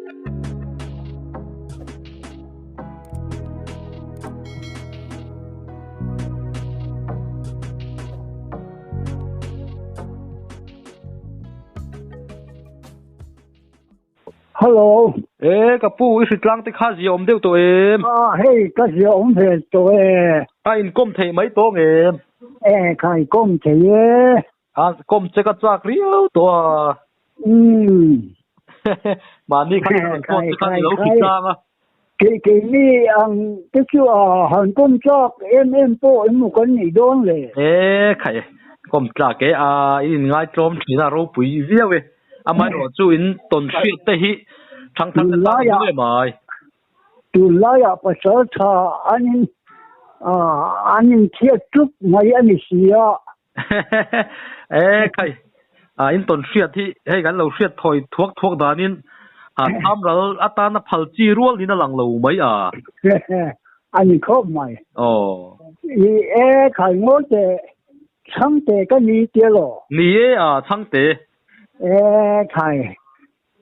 Hello. E ka pu i hritlang te kha zia awm deuh tawh em? A hei ka zia awm ve tawh e. A inkawm theih mai tawh ngem? E ka inkawm thei e. A kawm che ka chak riau tawh a. Umm. Mahni khan ka rawn phone che khan i lo hritlang a. Kei keini ang te chu a han kawm tlak em em pawh emaw kan nih dawn le. E khai kawm tlak e a i inngaitlawm thin a ropui viau e. Amaherawhchu in tawn hriat te hi thangthar te tan a hlu em ai. Tunlaiah pasal tha an in an inthiat ṭup mai a ni si a. E khai, in tawn hriat hi hei kan lo hriat thawi thuak thuak danin thamral atana phal chi rual niin a lang lo mai a. A ni khawp mai. Aw. I e khai ngawi teh, Chhangte ka ni tia law? Ni e a, Chhangte. E khai,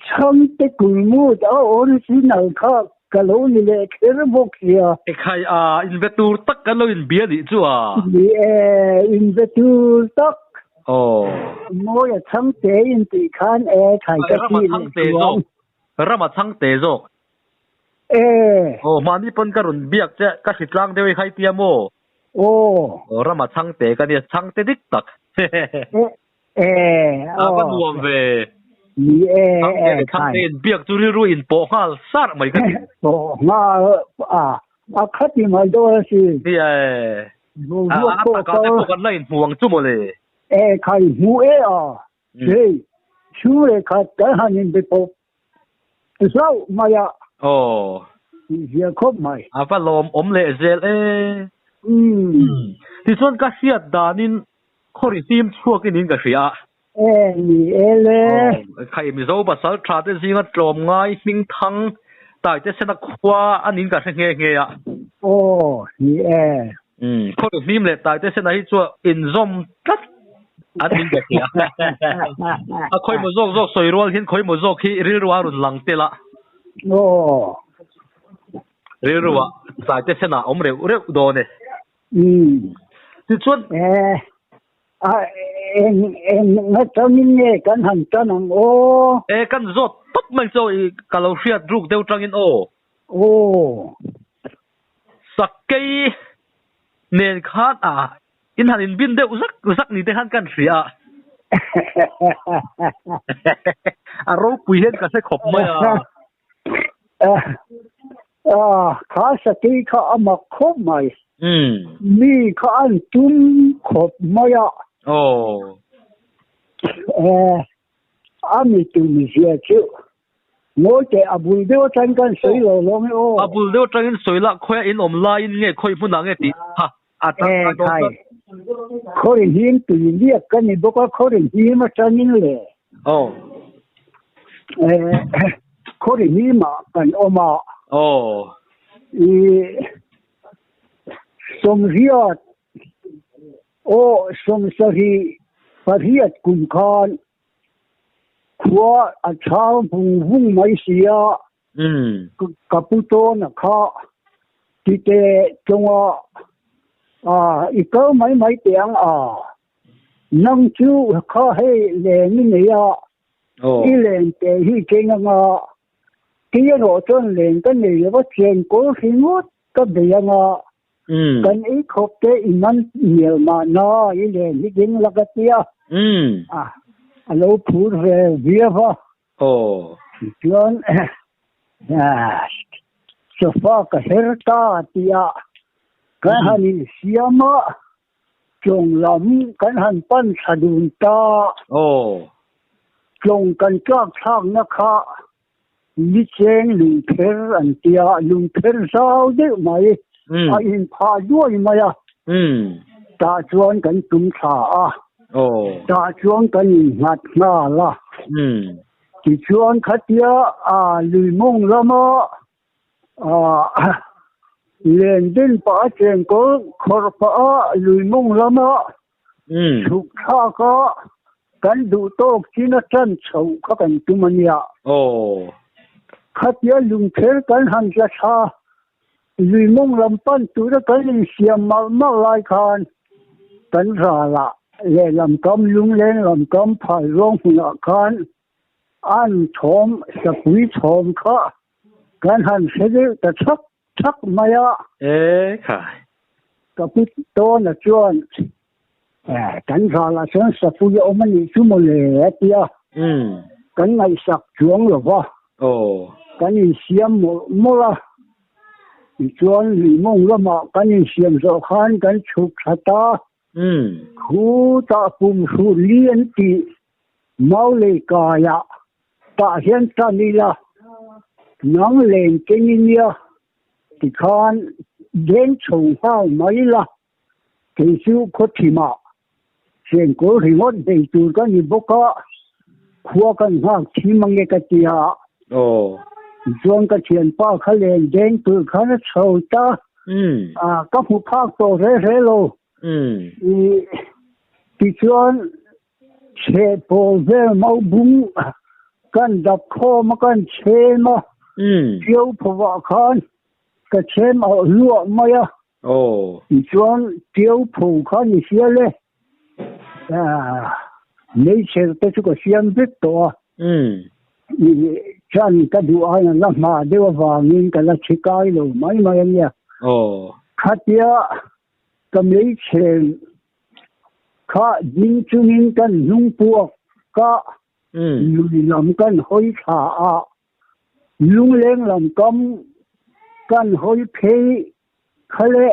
Chhangte kulmut a original kha ka lo ni leh kher bawk sia. Ekhai a, inve tur tak kan lo inbia nih chu a. Ni e, inve tur tak. Aw. Mawi a Chhangte in tih khan e khai ka ti leh chuang. Rama Chhangte zawk. E. Aw, mahni pawn ka rawn biak che, ka hritlang deuh i khai tia maw? Aw. Aw, Rama Chhangte ka nia, Chhangte dik tak. E, A va nuam ve. Ni e, e, khai. In biak chu rilru in pawh nghal sar mai ka ti. Pawh nghal a, a khati mai dawn a si. Ni e. A taka te pawh kan la in hmu ang chu mawle. E, khai hmu e a. Hei, chhung leh khat kan han in be pawp hlauh mai a. Aw. Tihzia khawp mai. A va lawm awm leh zel e. Umm. Tichuan ka hriat danin khawri hlim chhuakin in ka hria a. E ni e le. Aw. Khai Mizo pasal tha te zinga tlawm ngai hming thang Taite Sena khua a niin ka hre nghe nghe a. Aw ni e. Umm. Khawri hlim leh Taite Sena hi chu inzawm tlat An min ka hria. A khawimaw zawk zawk sawi rual hian khawimaw zawk hi rilru a rawn lang tel a. Aw. Rilru ah tlai te senah awm reuh reuh dawn e. Umm. Tichuan. Eh, a eng eng atangin nge kan han tan ang aw? Eh, kan zawt tawp mai chu i ka lo hriat ruk deuh tangin aw. Aw. Sakei nen khan a In han inbin deuh zak zak ni te khan kan hria a. A ropui hian ka hre khawp mai a. Kha sakei kha a mak khawp mai. Mi kha an tum khawp mai a. Aw. A mi tum zia chu Ngawi teh, a bul deuh atangin kan sawi lo lawng e aw. A bul deuh atangin sawi lah, khawiah in awm laiin nge khawi hmunah nge tih kha a tangkai dawn tlat. Ekhai, khawri him tui liak ka ni bawk a, khawri him atangin le. Aw. Khawri himah kan awm a. Aw. I sawmriat, aw sawmsarih pariat kum khan Khua a chhang vung vung mai si a, ka pu tawn a kha tite chawnga i kal mai mai teh ang a, nang chu kha hei leng i nei a, i len teh hi keng anga, kei erawh chuan len ka nei lo va, chenkawl ringawt ka bei anga, Kan ei khawp te i man mial mahna i len hi ding la ka tia. A lo phur ve viau a. Tichuan sofa ka her ta tia kan han insiam a, tlawng lam kan han pan thla dun ta. Tlawng kan tlak thlakna kha Ni cheng lungpher an tia, lungpher zau deuh mai a inphah duai mai a. Tah chuan kan tum thla a, tah chuan kan innghat nghal a. Tichuan khatia lui mawng lama len din pah a chengkawl khawrh pah a lui mawng lama Chhuk thlak a kan duh tawk chin a tan chhoh kha kan tum a nia. Aw. Khatia lungpher kan han tla tha, lui mawng lam pan tura kan insiam malh malh lai khan kan ralah lehlam kam lungleng lam kam phai ruang hmunah khan an thawm sapui thawm kha kan han hre deuh ta thak thak mai a. E khai. Ka pu Tawna chuan kan ralah chuan sapui a awm a nih chu mawle a ti a. Kan ngaihsak chuang lo va. Kan insiam mawlh mawlh a. Tichuan luihmawng lamah kan insiam zawh khan kan chhuk thla ta. Khutah pum hruh li an tih mau lei kaiah tah hian tan ila nang len keng i nia tikhan deng chho nghal mai ila kei chu khaw thimah chengkawl ringawt nei tur ka ni bawk a khua kan nghak thim ange ka ti a. Tichuan ka thianpa kha len deng tur khan a chho ta ka hmu phak tawh hle hle lo. Tichuan Chheh pawl vel mau bung kan dap khawm a kan chhem a, Tiau phovah khan ka chhem auh hluah mai a, tichuan Tiau pho kha ni sial e, meichher te chu ka siam vek tawh a, chan ka duh aiin a la hma deuh avangin ka la chhi kai lo mai mai a nia. Khatia ka meichher Kha ding chungin kan hnung puak ka lui lam kan hawi thla a, lungleng lam kam kan hawi phei kha le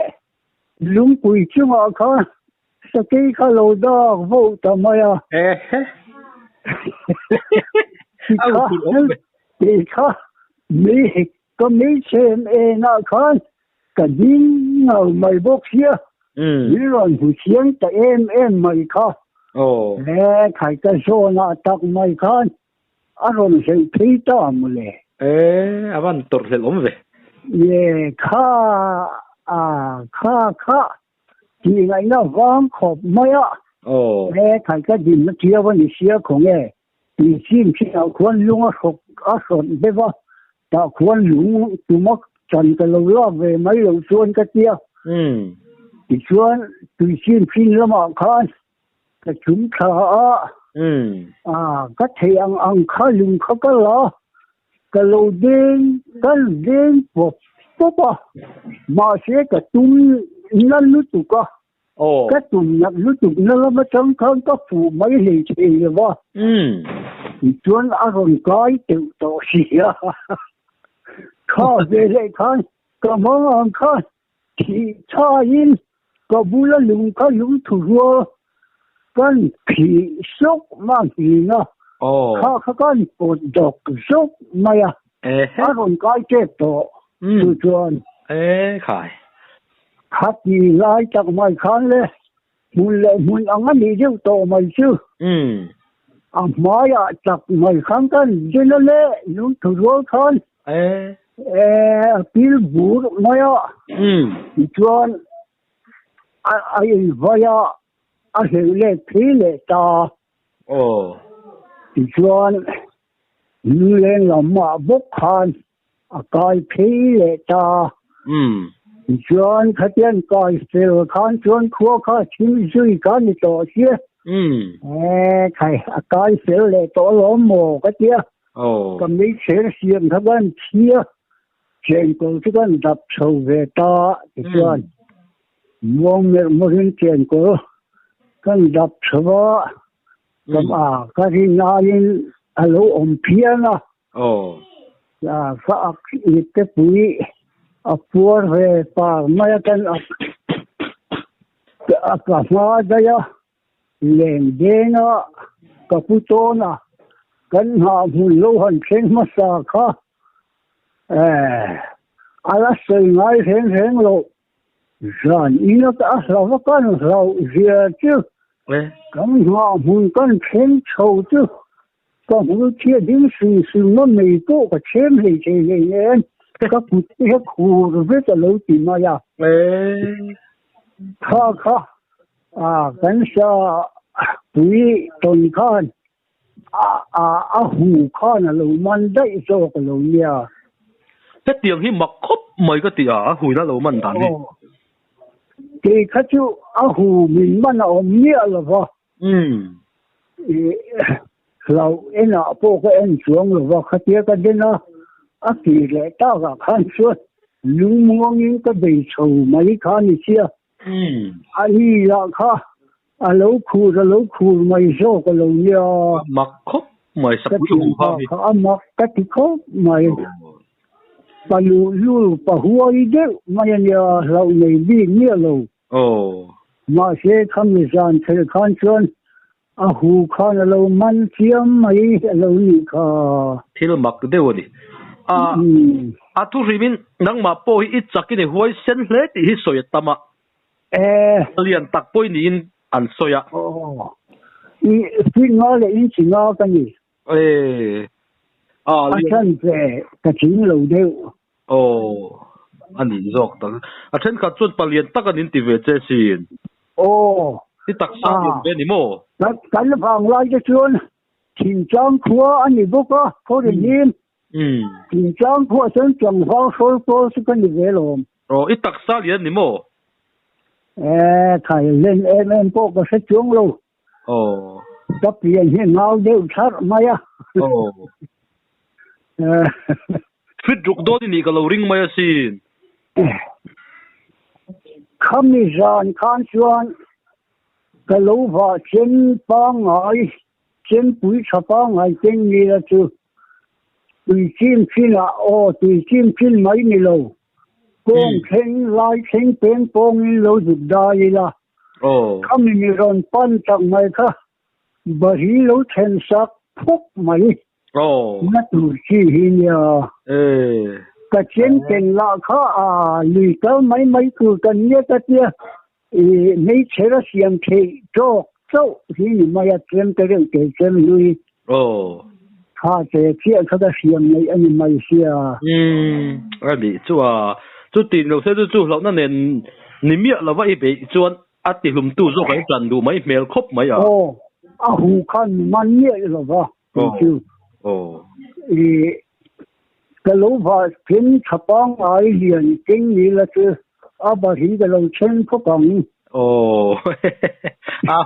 lungpui chungah khan sakei kha lo dak voh ta mai a. Ti kha mi ka meichhem enah khan Ka ding ngau mai bawk sia, min rawn hmu chiang ta em em mai kha. He khai ka zawnah tak mai khan a rawn hleuh phei ta mawle. E, a van tawrh hlelh awm ve. Ye, kha a, kha kha tih ngaihna vang khawp mai a. He khai ka dinna chiau a ni sia khaw nge. Tui chim chinah khuan lung a hrawk a hrawt deuh a, tah khuan lung tuma chan ka lo lak ve mai loh chuan ka tia. Tichuan tui chim chin lamah khan ka chum thla a, ka theih ang ang kha lung kha ka la, ka lo deng ka deng pawp pawp a, mahse ka tum na lutuk a. Ka tum nat lutuk na lam atang khan ka fuh mai hlei thei lo va. Tichuan a rawn kai teuh tawh si a. Kha ve leh khan ka hmang ang khan thih thaiin ka bula lung kha lung thu rual kan phih sawk mah nghin a. Kha kha kan pawt dawk zawk mai a. A rawn kai tep tawh chu chuan. Khati lai tak mai khan le hmun leh hmun ang a nih deuh tawh mai chu. A hmaiah tak mai khan kan din a le lungthu rual khan a pil bur mai a. Tichuan a invai a, a hleuh let phei leh ta. Tichuan lungleng lamah bawk khan A kai phei leh ta. Tichuan khatian kai fel khan chuan khua kha thim zui kha ni tawh sia. E khai a kai fel leh tawh alawm maw ka tia. Ka meichher siam kha kan thia chenkawl chu kan dap chho ve ta tichuan muang merh mawrin chenkawl kan dap chho a kam a ka rin aiin a lo awm phian a. Aw. Ka ak ip te pui a puar ve par mai a kan ak ka hma daih a leng deng a ka pu tawn a kan nghah hmun lo han thleng hmasa kha a la sawi ngai reng reng loh. Zan ina ka hlau a kan hlauh zia chu kan nghah hmun kan thleng chho chu ka hmul chhia ding sung sung a mei pawh ka chhem hlei thei hlei nen ka kut te hi khur vek a lo ti mai a. Kha kha kan sa pui tawn khan. A a a hu khan a lo man daih zawk a lo nia. Hetiang hi mak khawp mai ka ti a, a huin a lo man dan hi. Aw. Kei kha chu a hu min man a awm miah lo va. Umm. I hlauh enah pawh ka en chuang lo va, khatia ka den a, a kir leh takah khan chuan lungmuangin ka bei chho mai kha a ni sia. Umm. A ni lah kha a lo khur a lo khur mai zawk a lo nia. A mak khawp mai Ka sapui hu thianpa kha hi. kha a mak ka ti khawp mai. Pa luh lul pa huai deuh mai a nia, hlauh nei bik miah lo. Aw. Mahse khami zan khelh khan chuan a hu khan a lo man chiam mai a lo nih kha. Thil mak deuh a ni. A a thu hrimin nangmah pawh hi i chakin i huaisen hle tih hi sawi a tam a. E. Lian tak pawh niin an sawi a. Aw. I feet nga leh inch nga ka ni. E. A A chhan che ka ching lo deuh. Aw, a nih zawk tak. A thenkhat chuan palian tak an inti ve che sin. Aw. I taksa lian ve ni maw? Kan vang lai te chuan Thingtlang khua a ni bawk a, khaw ri hlim. Thingtlang khuaah chuan tlangval hrawl pawl chu ka ni ve lawm. Aw, i taksa lian ni maw? E, khai len em em pawh ka hre chuang lo. Aw. Ka pian hi ngau deuh tharh mai a. Aw. Fit ruk dawn i nih ka lo ring mai asin. Khami zan khan chuan ka lo vah chen pangngai, chenpui tha pangngai ken nila chu tui chim thinah aw tui chim thin mai ni lo, kawng thleng lai thleng peng pawngin lo zuk dai ila. Khami mi rawn pan tak mai kha Bahi lo then sak phawk mai na tur chi hi nia. Ka chen ken lah kha a lui kal mai mai tur kan nia ka tia i meichher a siam theih tawk chauh hi ni mai a chem te reuh te chem hlui. Kha che chiah kha ka siam neih a ni mai sia. A nih chu a, chutin lo se chu chu hlauhna nen ni miah lova i beih chuan A tihlumtu zawk an tlan duh mai hmel khawp mai a. Aw, a hu khan man miah lo va tih chu. Aw. I ka lo vah then tha pangngai lian keng ni la chu a bahi ka lo then khawp ang. Aw, a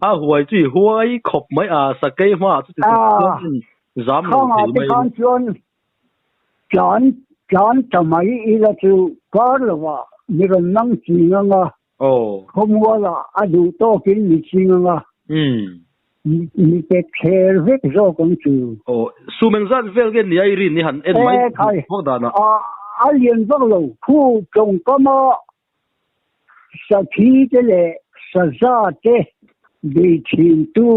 a huai chu i huai khawp mai a, sakei hmaah chu ti chuan zam lo thei mai. Khangah te khan chuan Tlan tlan ta mai ila chu kar lovah mi rawn nang ching ang a, khawmualah a duh tawkin mi ching ang a, mi pe thler vek zawk ang chu. Aw, sum engzat vel nge ni a i rin i han en mai vak danah? A lian vak lo, khu tawngkama Sathi te leh saza te bei thintu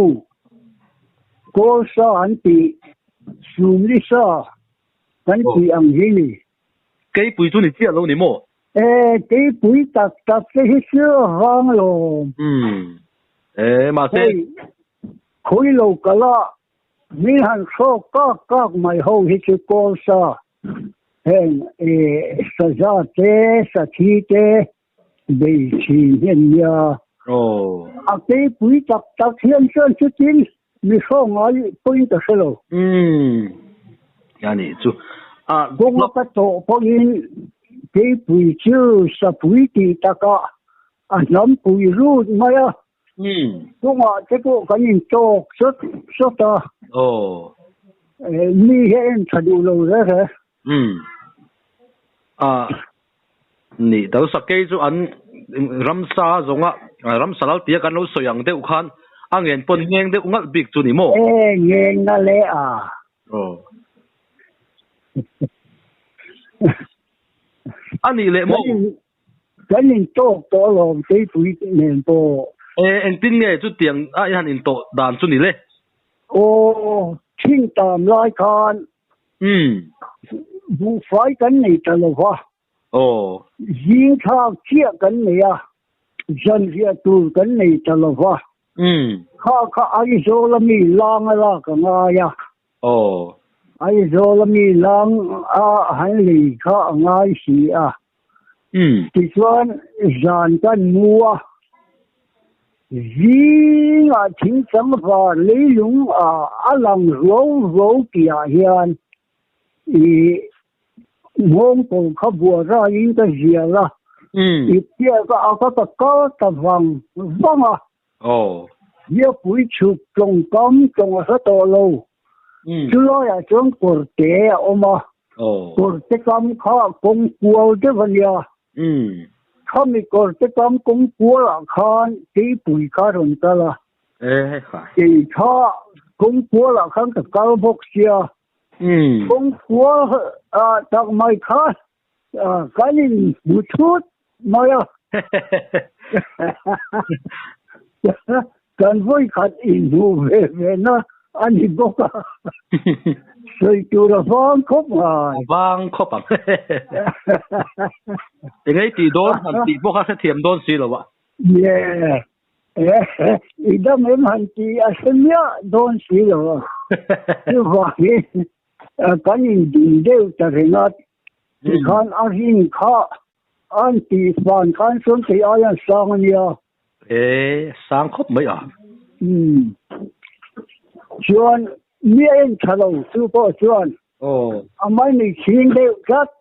kawl sa an tih, sumli sa kan tih ang hi ni. Keipui chu ni chiah lo ni maw? E, keipui tak tak te hi chu a vang alawm. Umm, e, mahse. Khawi lo kal a, min han hrawk kak kak mai ho hi chu kawl sa Heng saza te, sathi te bei thin hi an nia. A keipui tak tak hian chuan chutin mi hraw ngai pawhin ka hre lo. A nih chu. Kawnga ka tawh pawhin keipui chu sapui tih takah a hnampui rut mai a. Kawngah te pawh kan intawk sawt sawt a. Mi hi a en tha duh lo re re. A ni to sakei chu an ramsa zawnga ramsa lal tia kan lo sawi ang deuh khan a ngen pawn ngeng deuh ngalh bik chu ni maw? E ngeng na le a. A nih leh maw? Kan intawk tawh alawm keipui nen pawh. E, engtin nge chutiang a i han intawh dan chu ni le? Aw, thin tam lai khan buhfai kan nei ta lo va. Aw. Zing thlak chiah kan nei a, zanriah tur kan nei ta lo va. Kha kha Aizawl a mi lang a lak a ngai a. Aw. Aizawl a mi lang a han lei kha a ngai si a. Tichuan zan kan mu a. Zingah thingchangvar leilung ah a lang ruau ruau tihah hian i nghawngkawl kha buah raiin ka zial a, i piak a ka ka kal ta vang vang a. Hiapui chhuk tawngkam tawng a hre tawh lo. Chulaiah chuan kawrte a awm a, kawrte kam kha kawng kual deuh a nia. Khami kawrte kam kawng kualah khan keipui kha a rawn kal a. Kei kha kawng kualah khan ka kal bawk sia. Kawng kual tak mai kha kan inhmu thut mai a. Kan vawi khat inhmuh ve ve na a ni bawk a, sawi tur a vang khawp ngai. A vang khawp ang. Engei tih dawn han tih pawh kha hrethiam dawn si lo a. Ye, i dam em han tih a hre miah dawn si lo a. Chuvangin kan indin deuh ta reng a, tikhan a rin kha an tih fan khan chuan kei aia sang a nia. E, sang khawp mai a. Umm. Chuan mi a en tha lo chu pawh chuan a mai mi chhing deuh tlat.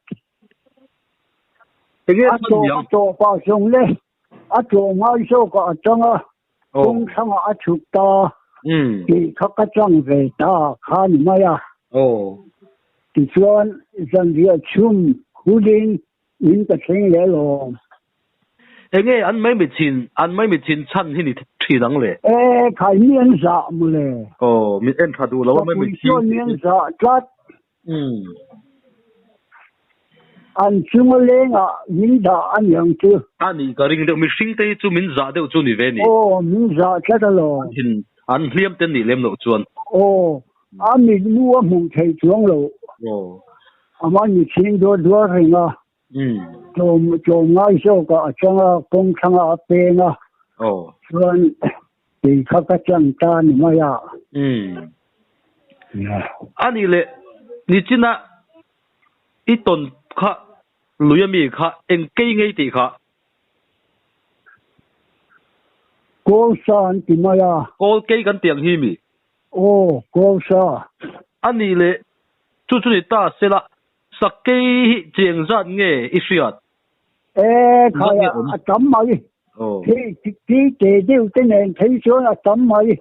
Enge A tawh a tawh pah zawng le a tawh ngai zawk ah a tang a, kawng thlangah a chhuk ta tih kha ka chang ve ta kha ni mai a. Tichuan zanriah chhum hulin in ka thleng leh alawm. Enge an mai mi chin, an mai mi chin chhan hi ni thin ang le? E, khai mi an zah maw le. Aw, min en tha duh lo a mai mi chin. Ka pui chuan mi an zah tlat. An chunga lengah min dah a ni ang chu. A nih ka ring deuh, mihring te hi chu min zah deuh chu ni ve ni. Aw, min zah tlat alawm. An thin, an hliam te nih lem loh chuan. Aw, a mitmu a hmuh theih chuang loh. Aw. Amah ni chhing duar duar reng a. Tlawm tlawm ngai zawkah a chang a, kawng thlangah a peng a. Chuan kei kha ka chang ta ni mai a. A nih leh nichina i tawn kha lui ami kha eng kei ngei tih kha? Kawl sa an ti mai a. Kawl kei kan tih ang hi mi? Aw, kawl sa. A nih leh chu chu ni ta sela Sakei hi cheng zat nge i hriat? E, khai a tam mai. Hei ti te deuh te nen phei chuan a tam mai.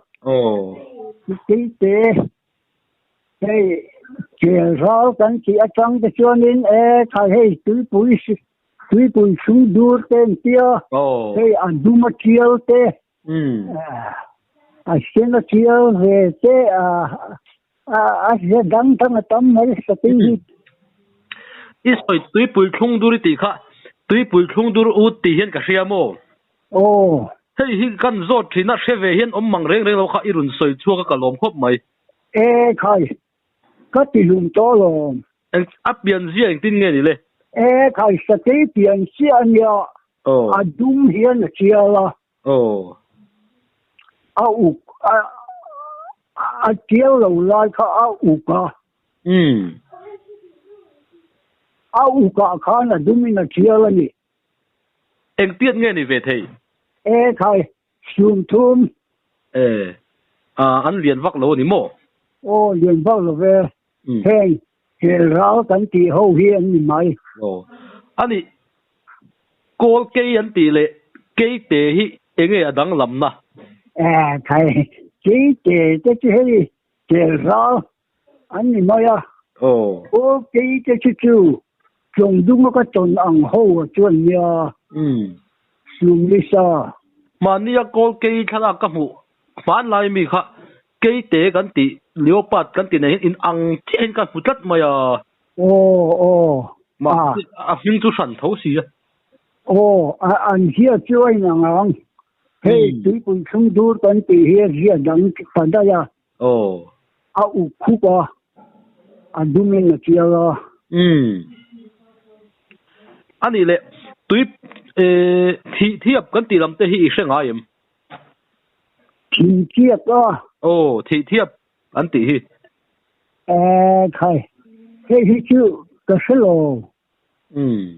Ti te hei kel ral kan tih atang te chuanin e khai hei tuipui tuipui chhung dur te an tia hei a dum a tial te a sen a tial ve te a A zia dang dang a tam mai sakei hi. I sawi tuipui thlung dur i tih kha tuipui thlung dur ut tih hian ka hria maw? Aw. Hei hi kan zawt thin a, hre ve hian awm mang reng reng lo kha i rawn sawi chhuak a ka lawm khawp mai. E khai, ka ti hlum tawh alawm. Eng, a pian zia engtin nge ni le? E khai, sakei pian chiah a nia, a dum hian a chial a. Aw. A uk a a tial lo lai kha a uk a. Umm. A uk ah khan a dum in a tial a ni. Engtiat nge ni ve thei? E khai, sum thum. E, a an lian vak lo a ni maw? Aw, lian vak lo ve. Heng hel ral kan tih ho hi an ni mai. Aw. A nih, kawl kei an tih leh kei te hi enge a danglamna? E, thai, kei te te chu hei hel ral an ni mai a. Aw. Kawl kei te chu chu Tlawngdunga ka tawn ang ho a chuan nia. Umm. Sum lisa. Mahnia kawl kei thlalak ka hmuh hmanlai mi kha Keite kan tih Leopard kan tih nei hian in ang chiah hian ka hmu tlat mai a. Aw aw. Mahse a hming chu hran tho si a. Aw a an zia chu a in ang ang. Hei tuipui thlung dur kan tih hi a zia dang ta daih a. Aw. A uk khup a, a dum in a chial a. Umm. Anih leh tui thih thiap kan tih lam te hi i hre ngai em? Thih thiap a. Aw, thih thiap an tih hi. E khai, hei hi chu ka hre lo. Umm.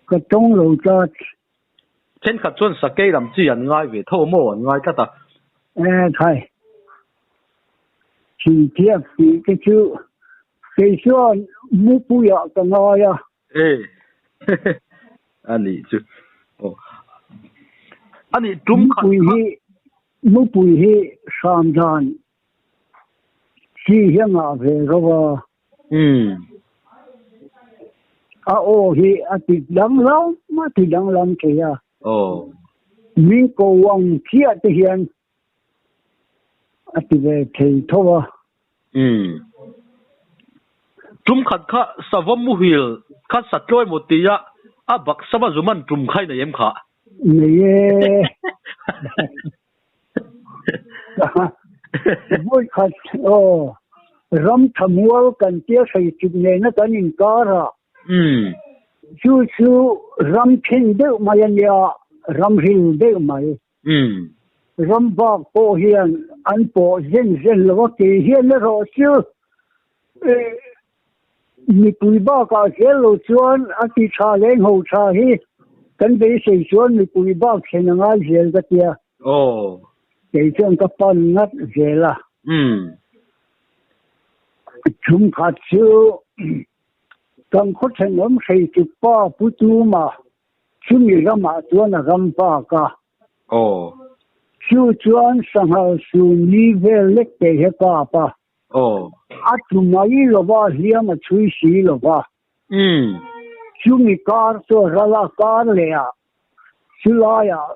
Ka tawng lo tlat. Thenkhat chuan sakei lam chi an ngai ve tho maw an ngai tlat a. E khai. Thingthiak tih te chu kei chuan mupuiah ka ngai a. E a nih chu. Aw. A nih tum khat Mupui hi mupui hi hram dan chi hi a ngah ve ro a. Umm. A aw hi a ti danglam a ti danglam thei a. Aw. Min ko ang chiah te hian a ti ve thei tho a. Umm. Tum khat kha savawm muhil kha satlawi maw tia a bak sama zuman tum kha i nei em kha? Nei e. Vawi khat aw ram thamual kan tia hrei chuk nena kan inkar a. Chu chu ram then deuh mai a nia, ram ril deuh mai. Ram bak pawh hian an pawh zen zen lo a, kei hian erawh chu Mipui bakah zel lo chuan a ti tha leh ngho tha hi kan beisei chuan mipui bak thlen a ngai zel ka tia. Aw. Kei chuan ka pan ngat zel a. Umm. Chhungkhat chu kan khaw thenawm hreichuk pa Pu Tuma chumi ramah chuan a ram bak a. Aw. Chu chuan sanghal sum li vel lek te hi a kap a. Aw. A tlu mai lo va, hliam a chhui si lo va. Umm. Chumi kar chu a ral a, kar leh ah chulaiah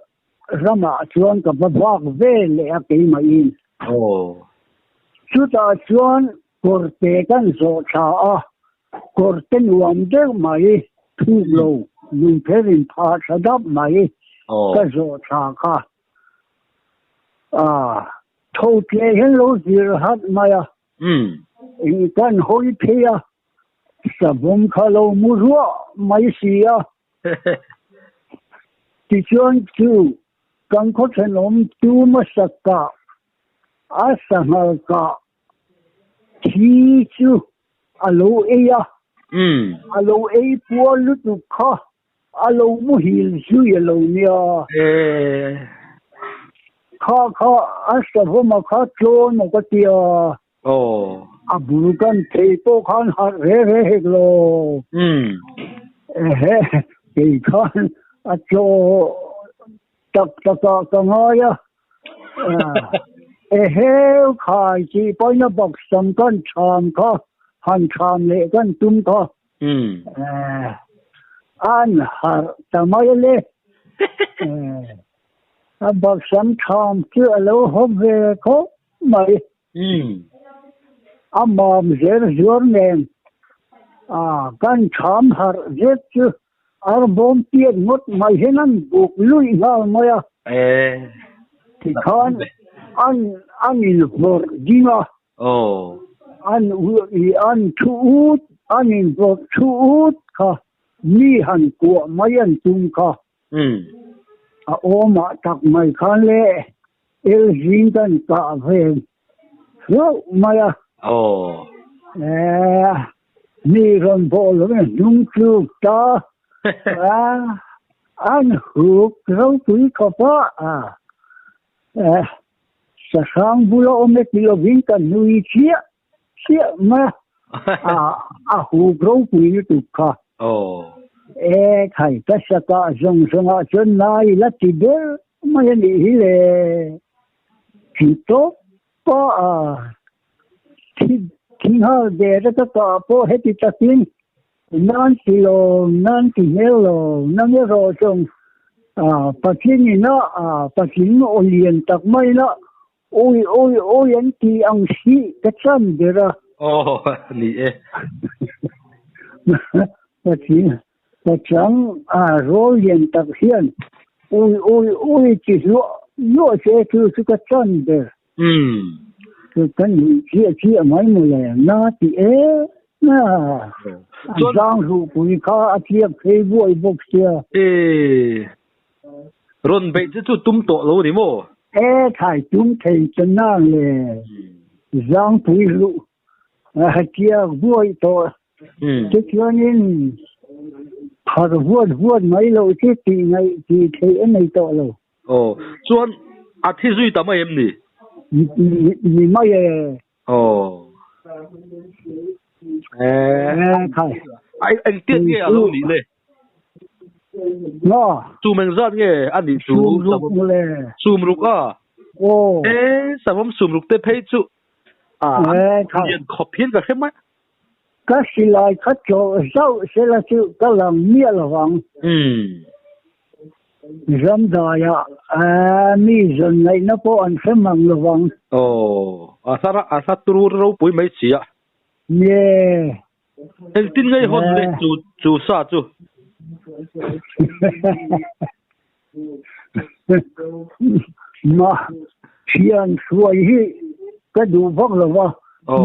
ramah chuan ka va vak ve leh a keimahin. Aw. Chutah chuan kawrte kan zawh thla a, kawrte nuam deuh mai, thuk lo, lungpher in phah tha dap mai ka zawh thla kha. Ah. Tho tle hian lo zir hat mai a. Eng kan hawi phei a, savawm kha lo mu ruah mai si a. Tichuan chu kan khaw thenawm tu hmasa kah a sanghal kah thi chu a lo ei a. A lo ei puar lutuk kha A lo muhil zui a lo nia. Kha kha a savawm a kha tlawn aw ka tia. A bul kan thei pawh khan harh re re hek lo. Ehe kei khan a tlaw tak tak ah ka ngai a. Ehe khai tih pawhin a baksam kan ṭham kha han ṭham leh kan tum kha. An harh ta mai le. A baksam ṭham chu a lo hawp ve khawp mai. A mam zer zuar nen kan ṭham harh zet chu arbawm piat ngawt mai hian an buk luih nghal mai a. Tikhan an invawrh ding a. Aw. An i an thu ut, an in vawrh thu ut kha mi han kuah mai an tum kha. Umm. A awmah tak mai khan le el zing kan kah ve hlauh mai a. Aw. Eh, mi rawn bawh lo in hnung tluk ta. An huk ropui khawp a. Eh, Sahrang bula awm e ti lovin ka nui chiah chiah mai a, a huk ropui lutuk kha. E khai ka sakah zawng zawngah chuan nai la ti ber mai a nih hi le. Thi tawp pawh a thi thi nghal der a ka kah pawh heti takin Nan ti lo, nan ti hmel lo, nang erawh chuan Patling ina patling aw lian tak mai ina awi awi awi an ti ang si ka chan ber a. Aw ni e. Patling pachang rawl lian tak hian awi awi awi ti hluah hluah se chu chu ka chan ber. Chu kan nuih chiah chiah mai maw le, na ti em a. A zang hruhpui kha a tliak phei buai bawk sia. E, rawn beih che chu tum tawh lo ni maw? E, thai tum thei ta nang le, zangpui hruh a tliak buai tawh. Tichuanin. Har huat huat mai loh chu tih ngaih tih theih a nei tawh lo. Aw, chuan a thi zui ta mai em ni? Ni mai e. Aw. Eh, khai. Ai engtiat nge a lo nih le? Nga. Chum engzat nge a nih chu? Sum ruk mawle. Sum ruk a? Aw. Eh, savawm sum ruk te phei chu a lian khawp hian ka hre mai. Ka silai kha tlawh zauh sela chu ka lang miah lo vang. Ramdaiah mi zawn ngaihna pawh an hre mang lo vang. Aw, a hla a hla tur ropui mai si a. Nie. Engtin ngei hawn leh chu chu sa chu? Ma thian hruai hi ka duh vak lo va,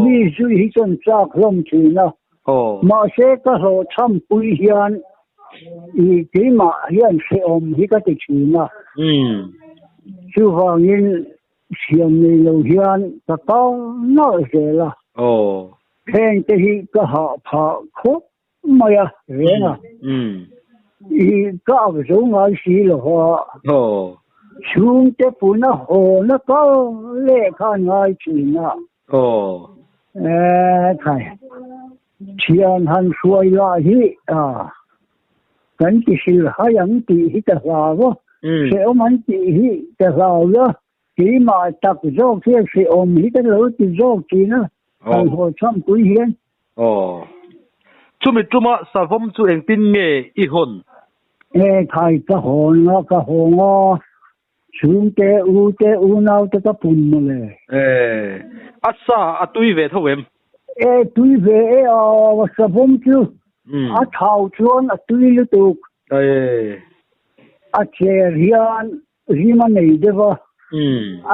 mi zui hi chuan chak hlawm thin a. Mahse ka hlawhchham pui hian i keimah hian hrehawm hi ka ti thin a. Chuvangin thian nei lo hian ka kal nalh zel a. Heng te hi ka hah phah khawp mai a reng a. I ka ak zo ngai si lo va. Chhungte puna haw na kal leh khan ngai thin a. E khai. Thian han hruai lah hi a kan ti sil hai ang tih hi ka hlau a. Hrehawm an tih hi ka hlau a. Keimah tak zawk hian hrehawm hi ka lo ti zawk thin a. Kan haw chham pui hian. Aw. Chumi tuma savawm chu engtin nge i hawn? E khai ka hawn a, ka hawng a, chhungte, ute, unaute ka pun mawle. E, a sa a tui ve tho em? E, tui ve e a, savawm chu a thau chuan a tui lutuk. E. A cher hian rim a nei deuh a,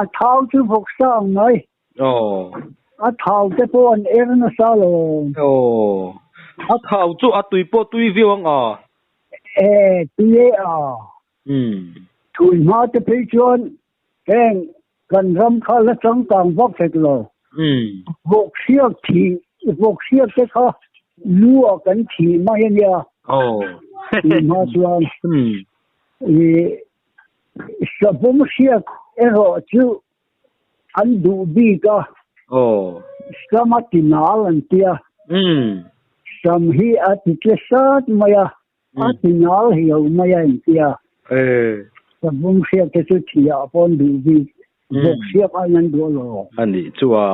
a thau chu vawksa ang mai. Aw. A thau te pawh an er nasa lo. Aw. A thau chu a tui pawh tui viau ang a. E, tui e a. Tui hma te phei chuan heng kan ram kha la changkang vak hek lo. Vawk hriak thih, vawk hriak te kha lu ah kan thih mai a nia. Aw. Tui hma chuan. I savawm hriak erawh chu An duh bik a. Aw. Sam a ti nal an tia. Sam hi a ti tle sat mai a, a ti nal hiau mai a an tia. Savawm hriak te chu thiah pawh an duh bik. Vawk hriak aiin an duh alawm. A nih chu a.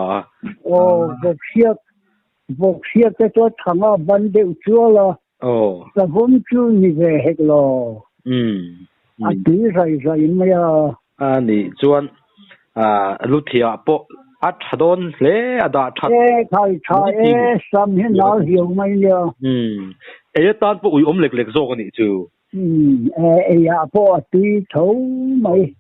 Aw, vawk hriak, vawk hriak te chu a thang a ban deuh chual a. Aw. Savawm chu ni ve hek lo. A tui zai zai mai a. A nih chuan Luthiah pawh a tha dawn hle a dah that. E khai tha e sam hi nal hiau mai nia. Ei atan pawh ui awm lek lek zawk a nih chu. Eiah pawh a tui tho mai.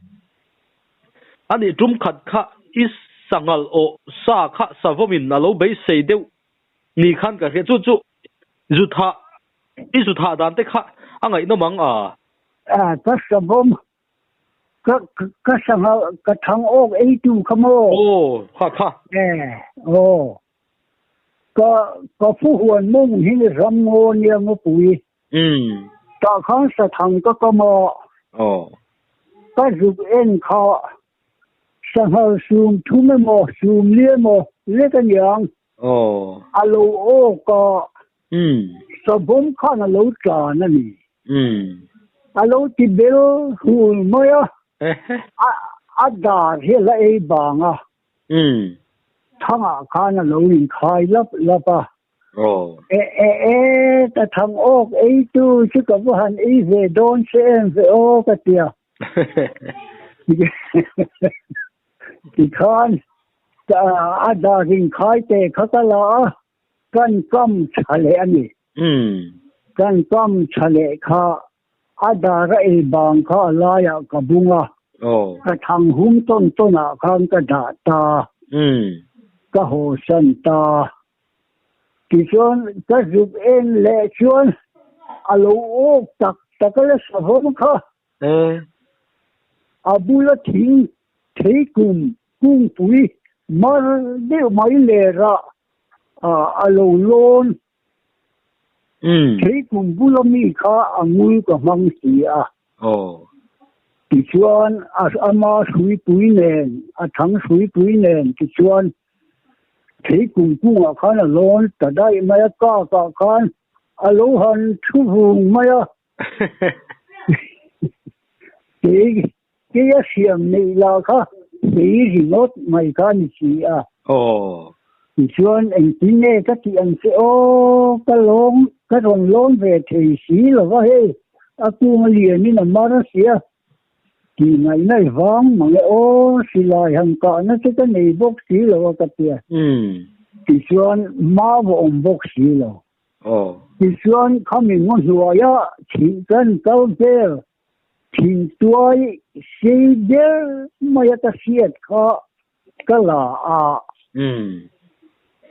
A nih tum khat kha i sanghal awh sa kha savawmin a lo beisei deuh Ni khan ka hria chu chu zu thah i zu thah dan te kha a ngaihnawm ang a. A ka savawm ka ka sangha ka thang awk ei tu kha maw? Aw kha kha. E aw ka ka fu huan mawng hi ni ram ngaw nia ngawpui. Tah khan sathang ka kam a. Aw. Ka zuk en kha Sanghal sum thum emaw sum li emaw lek a niang. Aw. A lo awk a. Savawm khan a lo tlan a ni. A lo ti bel hul mai a. A dar hi a la ei bang a. Thangah khan a lo inkhai lap lap a. Aw. E e e ka thang awk ei tu chu ka va han ei ve dawn che em ve aw ka ti a. Tikhan a darin khai te kha ka la a, kan kam tha leh a ni. Kan kam tha leh kha a dar a ei bang kha a laiah ka bung a, ka thang hum tawn tawnah khan ka dah ta, ka hawsan ta. Tichuan ka zuk en leh chuan a lo awk tak tak a la savawm kha. A bula thing theikum kungpui mar deuh mai lerah a lo lawn. Theikum bula mi kha a ngul ka hmang si a. Tichuan ama hruipui nen, a thang hruipui nen tichuan theikum kungah khan a lawn ta daih mai a, kakah khan a lo han thu vung mai a. Kei kei a hriam neih lah kha kei ringawt mai kha a ni si a. Tichuan engtin nge ka tih ang che aw, ka lawng ka rawn lawn ve thei si lo va hei, a kung a lianin a mar a sia. Tih ngaihna i vang mang e aw, silai han kahna che ka nei bawk si lo a ka tia. Tichuan mau a awm bawk si lo. Tichuan khami ngaw hnuaia thih kan kal vel thingtuai sei ber maia ka hriat kha ka la a.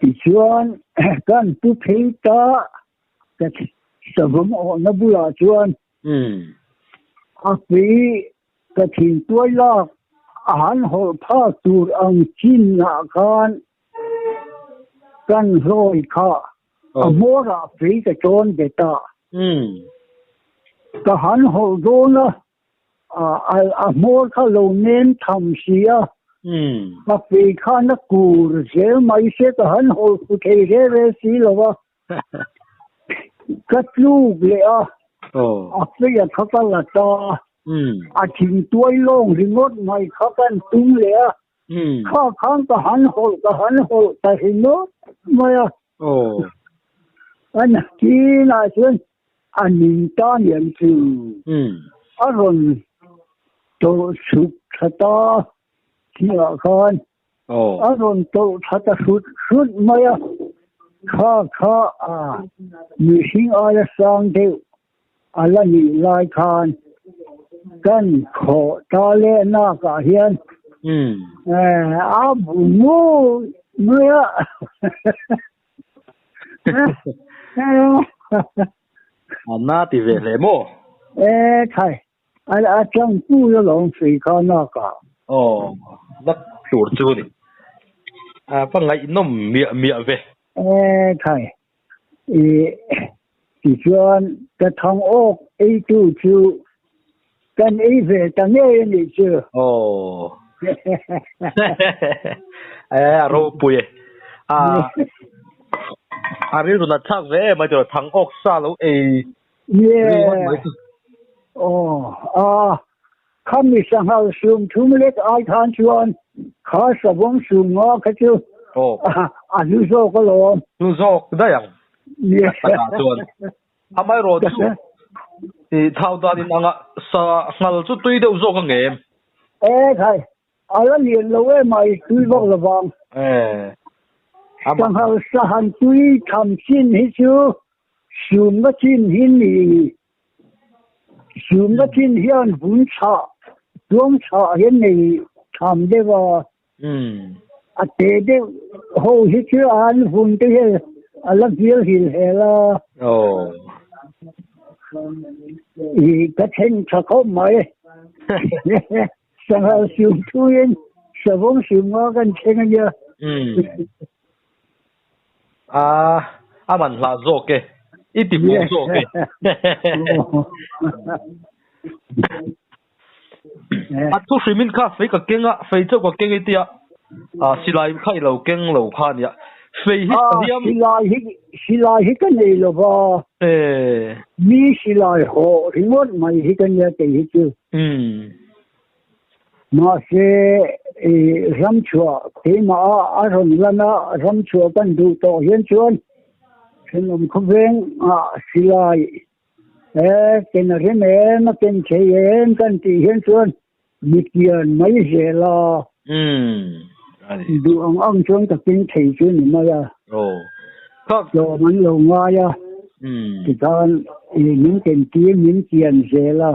Tichuan kan pu phei ta ka savawm awhna bulah chuan a pui ka thingtuai lak a han hawlh phak tur ang chinah khan Kan hlawi kha a hmawrah fei ka tawn bet a. Ka han hawlh dawn a, a hmawr kha lo nem tham si a, ka fei khan a kur zel mai se ka han hawlh fu thei re re si lo va. Ka tluk leh a, a fei a kha ka la ta a, a thingtuai lawng ringawt mai kha kan tum leh a. Kha khan ka han hawlh ka han hawlh ta ringawt mai a. A nakinah chuan a ning ta niang chu a rawn tawlh chhuk tha ta tihah khan a rawn tawlh tha ta hrut hrut mai a. Kha kha a mihring aia sang deuh a la nih lai khan kan khawh ta leh nakah hian a bu ngu mai a. A na ti ve hle maw? E thai, a tangpu la lawm fei kha nakah. Aw, na tur chu ni. A va ngaihnawm miah miah ve. E thai, I tichuan ka thang awk eitu chu kan ei ve ta ngei a nih chu. Aw. E a ropui e. A a rilru nat thlak ve em ai tawh thang awk sa lo ei ringawt mai chu. Aw a khami sanghal sum thum lek ai khan chuan kha savawm sum nga kha chu a hlu zawk alawm. Hlu zawk daih ang. Takah chuan amaherawh chu i thau dan in anga sanghal chu tui deuh zawk ang em? E khai, a la lian lo em a, i tui vak lo vang. Sanghal sahan tui tham chin hi chu sumna chin hi ni. Sumna chin hian vun chhah, tuang chhah hian nei tham deuh a. A te deuh ho hi chu an vun te hian a la vial hil hel a. I ka thleng tha khawp mai. Sanghal sum thuin savawm sum nga kan thleng a nia. A a man hlah zawk e. I ti fuh zawk e. A thu hrimin kha fei ka keng a, fei chauh ka keng i tia, silai kha i lo keng lo kha a nia. Fei hi ka hiam. Silai hi silai hi ka nei lo va. Mi silai hawh ringawt mai hi ka nia kei hi chu. Mahse i ramchhuah keimah a a rawn lan a, ramchhuah kan duh tawh hian chuan thenawm khawveng ah silai E, ken a rem em, a ken thei em kan tih hian chuan mitlian mai zel a. Duh ang ang chuan ka keng thei chu ni mai a. Tlawm an lo ngai a, tikhan min ken tir min kian zel a.